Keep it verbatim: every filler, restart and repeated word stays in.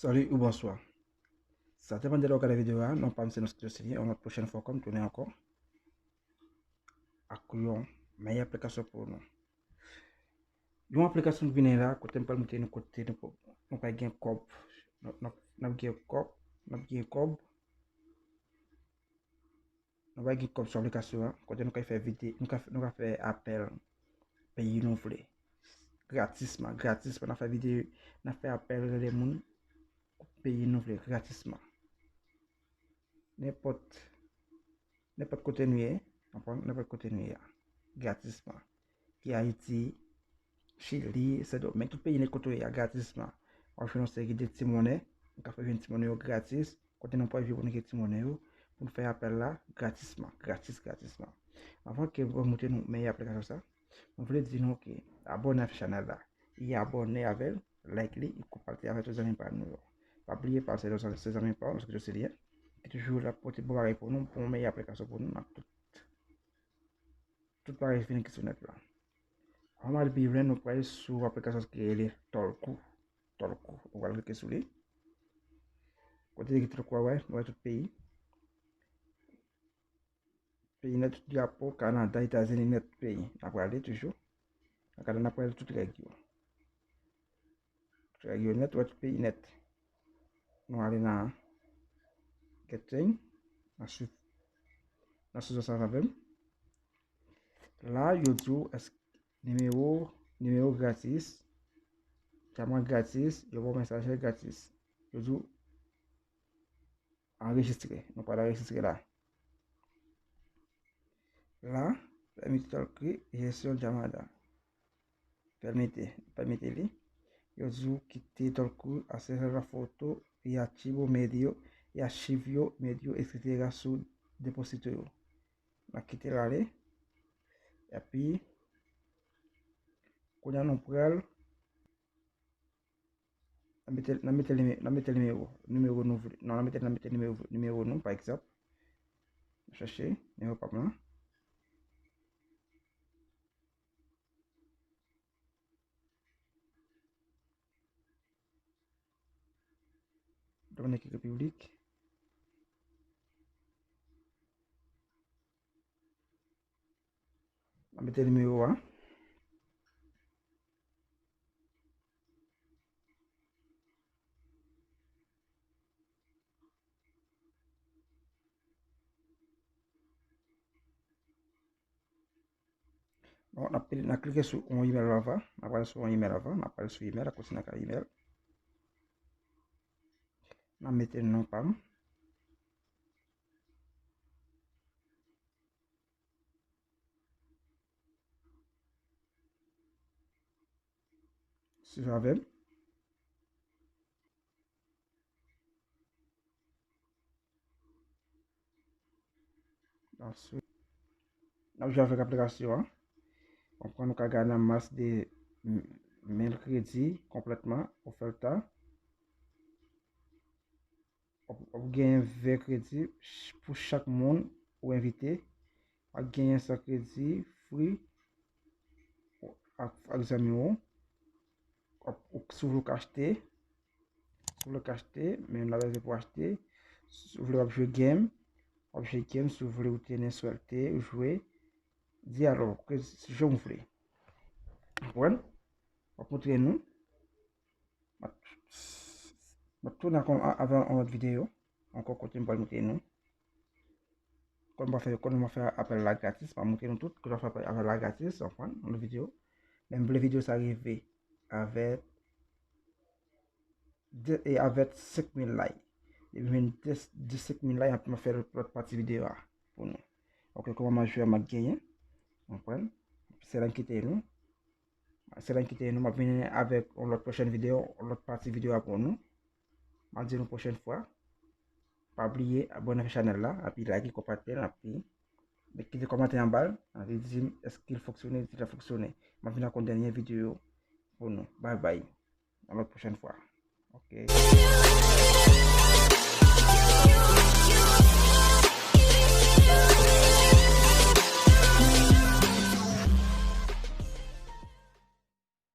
Salut ou bonsoir. Sa depann de lè w gade videyo a, non pa m se Noskito Silyen, yon lòt pwochèn fwa ankò m tounen ankò ak yon meyè aplikasyon pou nou. Yon aplikasyon k vini la, kote m pral montre nou kote nou, nou pral gen kòb, n ap, n ap, n ap gen kòb, n ap gen kòb, nou pral gen kòb sou aplikasyon an, kote nou ka fè vide, nou ka, nou ka fè apèl peyi nou vle. Gratisman, gratisman, n ap fè vide, n ap fè apèl, rele moun peyi nou vle, gratisman. Nenpòt, nenpòt kote nou ye, konprann, nenpòt kote nou ye a, gratisman. Ki Ayiti, Chili, Sendomeng, tout peyi nèt kote w ye a, gratisman. W ap jwenn yon seri de ti monnen, nou ka fè jwenn ti monnen yo gratis, kote nou pral jwenn pou nou gen ti monnen yo, pou nou fè apèl la, gratisman, gratis, gratisman. Anvan ke mwen montre nou meyè aplikasyon sa, mwen vle di nou ke abòne avèk chanèl la, e abòne avè l, like li, e konpati avèk tout zanmi pa nou yo. Pa bliye pase lòt zanmi, se zanmi pa w, Noskito Silyen, ki toujou la pote bon bagay pou nou, bon meyè aplikasyon pou nou, nan tout, tout bagay fini ki sou nèt la. Anvan m al pi lwen, nou pral sou aplikasyon ki rele Tòlkou. Tòlkou. Nou pral klike sou li. Kote ki Tòlkou a, wè, nou wè tout peyi. Peyi nèt, tout drapo, Kanada, Etazini, nèt peyi. N ap prale toujou. Nan Kanada, n ap prale tout règ yo. Tout règ yo nèt, wè tout peyi nèt. Nou ale nan Getting, nan swiv, nan swiv sa avè m. La, yo di w èske nimewo, nimewo gratis, dyaman gratis, yo ba w mesajè gratis. Yo di w anrejistre. Nou pral anrejistre la. La, pèmite Tòlkou jesyon dyaman. Pèmite, pèmite li. Yo di w kite Tòlkou, aksè a la foto, e achivo medio, e achivo medio, etsetera sou deposito yo. N a kite l ale. Epi, kounye a nou pral N a mete, n a mete nime-, n a mete nimewo, nimewo nou vle. Non, n a mete, n a mete nimewo, nimewo nou, pa egzanp. N a chache nimewo pa m lan. Dominik Repiblik. N a mete nimewo a. Bon, n ap, n ap klike sou yon imèl anvan. N ap pral sou yon imèl anvan. N ap pral sou imèl, akoz se nan ka imèl. N ap mete non pa m. Swiv avè m. Answit, n ap jwe avèk aplikasyon an. Konprann, nou ka gade nan mas de m-, mil kredi konplètman ofèt la. W ap, w ap genyen ven kredi ch-, pou chak moun ou envite. W ap genyen san kredi free ak, ak zanmi w. W ap, ou, si w vle w ka achte, si w vle w ka achte, men n ap bezwen pou achte. Si w vle w ap jwe game, w ap jwe game. Si w vle ou tene swèlte, ou jwe. Di alò, ke, jan w vle. Konprann? W ap montre nou. M ap, m ap tounen ankò a-, avè yon lòt videyo. Ankò kote m pral montre nou. Kòman m ap fè, kòman m ap fè apèl la gratis. M ap montre nou tout. Kòman m ap fè apèl la gratis. Konprann? Yon lòt videyo. Men m vle videyo sa rive avèk de, e avèk senk mil like. Depi m jwenn de, de senk mil like, m ap fè lòt, lòt pati videyo a pou nou. Ok, kòman m ap jwe a, m ap genyen. Konprann? Se la m kite nou. Se la m kite nou. M ap vini avèk yon lòt pwochèn videyo, yon lòt pati videyo a pou nou. M ap di nou pwochèn fwa. Pa bliye abòne avèk chanèl la, epi like, konpati, epi kite kòmantè anba l, epi di m èske l fonksyone, si l fonksyone. M ap vin ak yon dènye videyo pou nou. Bye bye. A lòt pwochèn fwa. Ok.